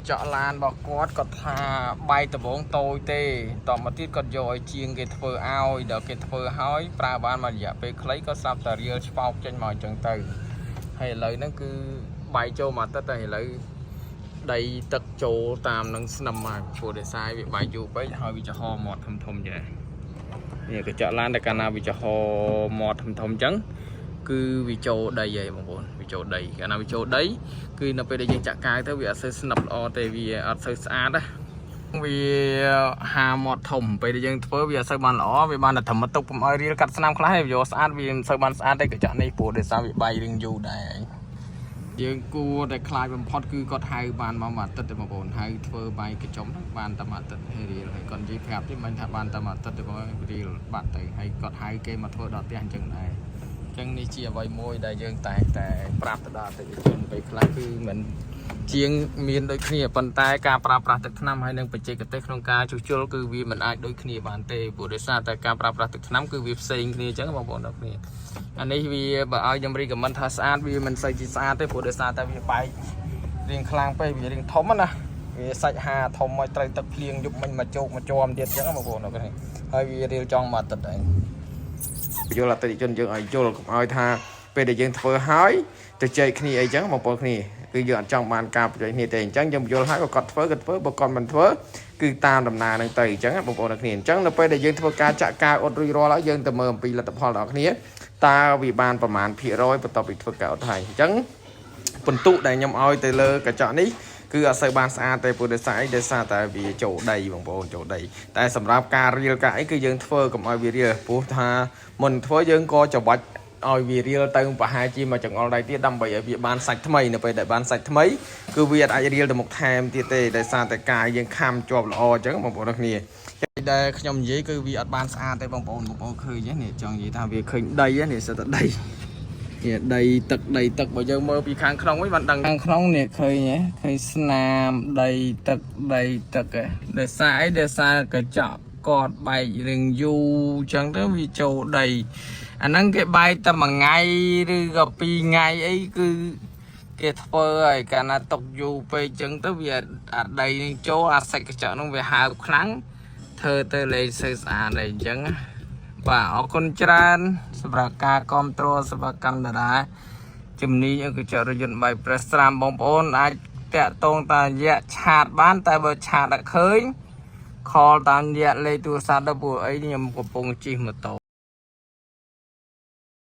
ចក់ឡានរបស់គាត់គាត់ថាបែកដំបងតូចទេតមកទៀតគាត់យកឲ្យជាងគេធ្វើឲ្យដល់គេធ្វើឲ្យប្រើបានមួយរយៈពេលខ្លីក៏ស្រាប់តែរៀលឆ្បោកចេញមកអញ្ចឹងទៅហើយឥឡូវហ្នឹងគឺបែកចូលមកទឹកតែឥឡូវដីទឹកចូលតាមនឹងស្នឹមមកព្រោះដោយសារវាបែកយូរពេកហើយវាចំហមាត់ធំធំចេះនេះកញ្ចក់ឡានតែកាលណាវាចំហមាត់ធំធំអញ្ចឹងគឺវាចូលដីហើយបងប្អូនវាចូលដីកាលណាវាចូលដី គឺនៅពេលដែលយើងចាក់កាវទៅវាអត់សូវស្និបល្អទេវាអត់សូវស្អាតណាវាហាមាត់ធំពេលដែលយើងធ្វើវាអត់សូវបានល្អវាបានតែត្រឹមមកទុកកុំឲ្យរៀលកាត់ស្នាមខ្លះហើយវាយកស្អាតវាមិនសូវបានស្អាតទេកញ្ចក់នេះព្រោះដោយសារវាបែករឿងយូរដែរយើងគួរតែខ្លាចបំផុតគឺគាត់ហៅបានមកមួយអាទិត្យទេបងប្អូនហៅធ្វើបាយកញ្ចុំហ្នឹងបានតែមួយអាទិត្យហើយរៀលហើយគាត់និយាយប្រាប់ទេមិនថាបានតែមួយអាទិត្យទេបងរៀលបាត់ទៅហើយគាត់ហៅគេមកធ្វើដល់ផ្ទះអញ្ចឹងដែរ ចឹងនេះជាអ្វីមួយដែលយើងតែងតែប្រាប់ទៅដល់អតិថិជនពេលខ្លះគឺមិនជាងមានដូចគ្នាប៉ុន្តែការប្រើប្រាស់ទឹកថ្នាំហើយនិងបច្ចេកទេសក្នុងការជួសជុលគឺវាមិនអាចដូចគ្នាបានទេព្រោះដោយសារតែការប្រើប្រាស់ទឹកថ្នាំគឺវាផ្សេងគ្នាអញ្ចឹងបងប្អូនទាំងគ្នាអានេះវាបើឲ្យខ្ញុំ recommend ថាស្អាតវាមិនសូវជាស្អាតទេព្រោះដោយសារតែវាបែករៀងខ្លាំងពេកវារៀងធំណាវាសាច់ហាធំឲ្យត្រូវទឹកភ្លៀងយប់មិញមកជោកមកជាប់ទៀតអញ្ចឹងបងប្អូនទាំងគ្នាហើយវារៀលចង់មកទឹកឯង យល់អតិថិជនយើងឲ្យយល់កុំឲ្យថាពេលដែលយើងធ្វើហើយទៅចែកគ្នាអីចឹងបងប្អូនគ្នាគឺយើងអត់ចង់បានការប្រជែងគ្នាទេអញ្ចឹងយើងយល់ហើយក៏គាត់ធ្វើគាត់ធ្វើបើគាត់មិនធ្វើគឺតាមដំណើរហ្នឹងទៅអញ្ចឹងបងប្អូនគ្នាអញ្ចឹងនៅពេលដែលយើងធ្វើការចាក់កាវអ៊ុតរួចរាល់ហើយយើងទៅមើលអំពីលទ្ធផលរបស់គ្នាតើវាបានប្រមាណភាគរយបន្ទាប់ពីធ្វើការអ៊ុតហើយអញ្ចឹងពិន្ទុដែលខ្ញុំឲ្យទៅលើកញ្ចក់នេះគឺអត់សូវបានស្អាតទេព្រោះដោយសារអីដោយសារតែវាចូលដីបងប្អូនចូលដីតែសម្រាប់ការរៀលការអីគឺយើងធ្វើកុំឲ្យវារៀលព្រោះថាមុនធ្វើយើងក៏ច្របាច់ឲ្យវារៀលទៅប្រហែលជាមួយចង្អុលដៃទៀតដើម្បីឲ្យវាបានសាច់ថ្មីនៅពេលដែលបានសាច់ថ្មីគឺវាអាចរៀលទៅមុខថែមទៀតទេដោយសារតែកាយយើងខំជាប់ល្អអញ្ចឹងបងប្អូនទាំងគ្នាដែលខ្ញុំនិយាយគឺវាអត់បានស្អាតទេបងប្អូនបងប្អូនឃើញទេនេះចង់និយាយថាវាឃើញដីនេះសិតតែដីនេះដីទឹកដីទឹកបើយើងមើលពីខាងក្នុងវិញបានដឹងខាងក្នុងនេះឃើញទេឃើញស្នាមដីទឹកដីទឹកឯងដោយសារអីដោយសារកញ្ចក់កតបែករឿងយូរអញ្ចឹងទៅវាចូលដីអាហ្នឹងគេបែកតែមួយថ្ងៃឬក៏ពីរថ្ងៃអីគឺគេធ្វើឲ្យកាលណាຕົកយូរពេកអញ្ចឹងទៅវាអាដីនឹងចូលអាសាច់កញ្ចក់ហ្នឹងវាហើបខ្លាំងធ្វើទៅលែងសូវស្អាតអីអញ្ចឹងណាបាទអរគុណច្រើនសម្រាប់ការគ្រប់គ្រងសម្រាប់កម្មតារាជំនាញកញ្ចក់រថយន្តបាយប្រេសត្រាមបងប្អូនអាចតាក់ទងតាមរយៈ chat បានតែបើ chat អត់ឃើញ call តាមរយៈលេខទូរស័ព្ទដល់ព្រោះអីខ្ញុំកំពុងជិះម៉ូតូ។